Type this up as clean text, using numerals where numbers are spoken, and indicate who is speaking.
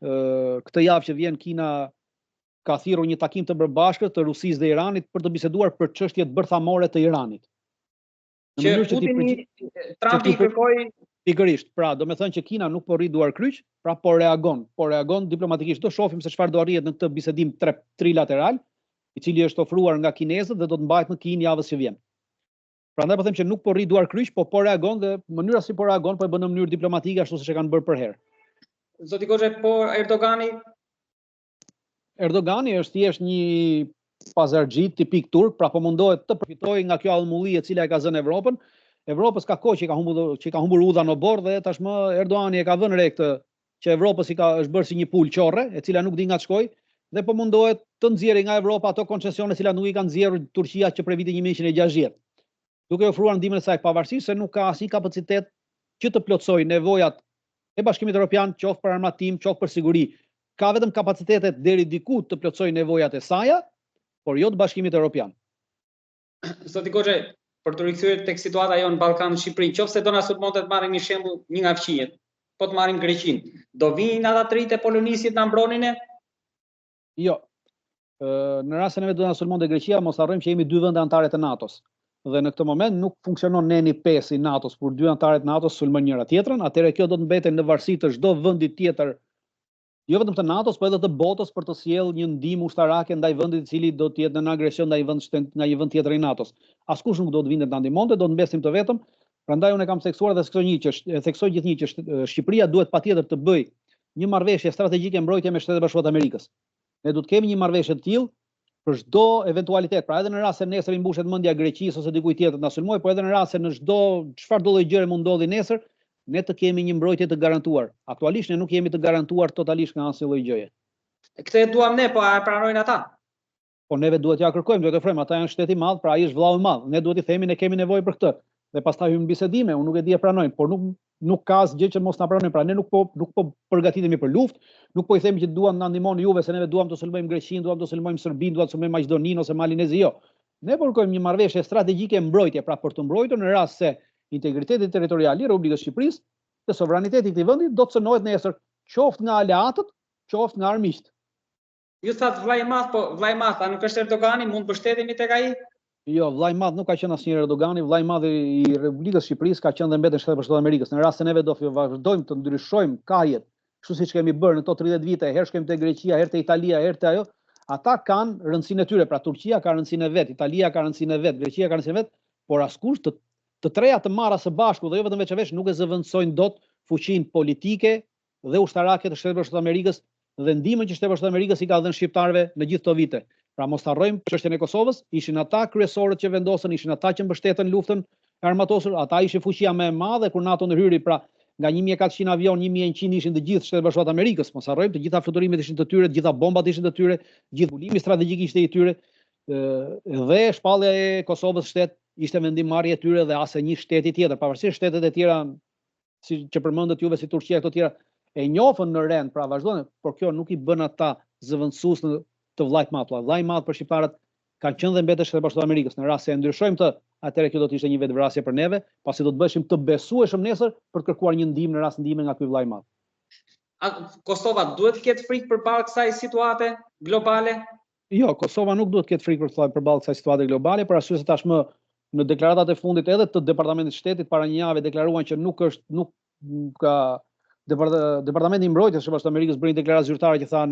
Speaker 1: Këtë javë që vjen Kina ka thirrur një takim të përbashkët të Rusisë dhe Iranit për të biseduar për çështjet bërthamore të Iranit.
Speaker 2: Në mënyrë që Putini, Trumpi i kërkoi
Speaker 1: pikërisht, pra, domethënë që Kina nuk po rri duarkryq, pra po reagon, po reagon diplomatikisht. Do shohim se çfarë do arrihet në këtë bisedim tre, trilateral, i cili është ofruar nga kinezët dhe do të mbahet në Kinë javës që vjen. Prandaj po them që nuk po rri duarkryq, po po reagon dhe mënyra si po reagon po e bën në mënyrë diplomatike ashtu siç e kanë bërë përherë.
Speaker 2: Zoti Goxhaj, po Erdogani
Speaker 1: Erdogani është thjesht një pazarxhi tipik turk, pra po mundohet të përfitojë nga kjo allmulli e cila e ka zënë Evropën. Evropës ka kohë që ka humbur që ka humbur udha në oborr dhe tashmë Erdogani e ka vënë re këtë që Evropës i ka është bërë si një pulë qorre, e cila nuk di nga të shkojë dhe po mundohet të nxjerrë nga Evropa ato koncesione të cilat nuk i ka nxjerrë Turqia që prej vitit 1960. Duke ofruar ndihmën e saj pavarësisht se nuk ka asnjë kapacitet që të plotësojë nevojat e Bashkimit Evropian, qoftë për armatim, qoftë për siguri. Ka vetëm kapacitetet deri diku të plotësojë nevojat e saja, por jo të Bashkimit Evropian.
Speaker 2: Zoti Goxhaj, për t'u rikthyer tek situata jonë në Ballkan në Shqipëri, qoftë se do na sulmonte të marrim një shembull një nga fqinjët, po të marrim Greqinë, do vinin ata të rinjtë e Polonisë të na mbronin ne?
Speaker 1: Jo. Në rast se neve do na sulmonte Greqia, mos harrojmë që jemi dy vende anëtare të NATO-s. Dhe në këtë moment nuk funksionon neni 5 i NATO-s, kur dy anëtare të NATO-s sulmojnë njëra tjetrën, atëherë kjo do të mbetet në varësi të çdo vendi tjetër, jo vetëm të NATO-s, por edhe të botës për të sjellë një ndihmë ushtarake ndaj vendit i cili do të jetë në agresion ndaj vend shtet, nga një vend tjetër i NATO-s. Askush nuk do të vinte të na ndihmonte, do të mbesim të vetëm. Prandaj unë e kam theksuar dhe theksoj një që e theksoj gjithnjë që Shqipëria duhet patjetër të bëjë një marrëveshje strategjike mbrojtje me Shtetet e Bashkuara të Amerikës. Ne duhet të kemi një marrëveshje të tillë për çdo eventualitet, pra edhe në rast se nesër i mbushet mendja Greqisë ose dikujt tjetër të na sulmojë, por edhe në rast se në çdo çfarë do lloj gjëre mund ndodhi nesër, ne të kemi një mbrojtje të garantuar. Aktualisht ne nuk jemi të garantuar totalisht nga asnjë lloj
Speaker 2: gjëje. Këtë e duam ne, po a e pranojnë ata?
Speaker 1: Po neve duhet t'ia kërkojmë, duhet të ofrojmë, ata janë shtet i madh, pra ai është vllau i madh. Ne duhet t'i themi ne kemi nevojë për këtë. Dhe pastaj hyjmë në bisedime, unë nuk e di e pranojnë, por nuk nuk ka asgjë që mos na pranojnë. Pra ne nuk po nuk po përgatitemi për luftë, nuk po i themi që duam na ndihmoni juve se neve duam të sulmojmë Greqinë, duam të sulmojmë Serbinë, duam të sulmojmë Maqedoninë ose Malin e Zi, jo. Ne po kërkojmë një marrëveshje strategjike mbrojtje, pra për të mbrojtur në rast se integriteti territorial i Republikës së Shqipërisë dhe sovraniteti i këtij vendi do të cënohet nesër, qoftë nga aleatët, qoftë nga armiqtë.
Speaker 2: Ju thatë vllai i madh, po vllai i madh, a nuk është Erdogani, mund të mbështetemi tek ai?
Speaker 1: Jo, vllai i madh nuk ka qenë asnjëherë Erdogani, vllai i madh i Republikës së Shqipërisë ka qenë dhe mbetet Shtetet e Bashkuara të Amerikës. Në rast se neve do vazhdojmë të ndryshojmë kajet, kështu siç kemi bërë në këto 30 vite, herë shkojmë te Greqia, herë te Italia, herë te ajo, ata kanë rëndësinë e tyre, pra Turqia ka rëndësinë e vet, Italia ka rëndësinë e vet, Greqia ka rëndësinë e vet, por askush të të treja të marra së bashku dhe jo vetëm veç e veç nuk e zëvendësojnë dot fuqinë politike dhe ushtarake të Shteteve të Bashkuara të Amerikës dhe ndihmën që Shtetet e Bashkuara të Amerikës i ka dhënë shqiptarëve në gjithë këto vite. Pra mos harrojmë çështjen e Kosovës, ishin ata kryesorët që vendosën, ishin ata që mbështetën luftën e armatosur, ata ishin fuqia më e madhe kur NATO ndërhyri, pra nga 1400 avionë, 1100 ishin të gjithë Shtetet e Bashkuara të Amerikës. Mos harrojmë, të gjitha fluturimet ishin të tyre, të gjitha bombat ishin të tyre, gjithë mbulimi strategjik ishte i tyre. Dhe shpallja e Kosovës shtet ishte vendimmarrje e tyre dhe as e një shteti tjetër, pavarësisht shtetet e tjera si që përmendët juve si Turqia këto tjera, e njohën në rend, pra vazhduan, por kjo nuk i bën ata zëvendësues në të vllait të madh. Pra, vllai i madh për shqiptarët kanë qenë dhe mbeten Shtetet e Bashkuara të Amerikës. Në rast se e ndryshojmë këtë, atëherë kjo do të ishte një vetëvrasje për neve, pasi do të bëheshim të besueshëm nesër për të kërkuar një ndihmë në rast ndihme nga ky vllai i
Speaker 2: madh. A Kosova duhet të ketë frikë përballë kësaj situate globale?
Speaker 1: Jo, Kosova nuk duhet të ketë frikë për përballë kësaj situate globale, për arsye se tashmë në deklaratat e fundit edhe të Departamentit të Shtetit para një jave deklaruan që nuk është nuk ka Departamenti i Mbrojtjes së Shteteve të Amerikës bëri një deklaratë zyrtare që tha.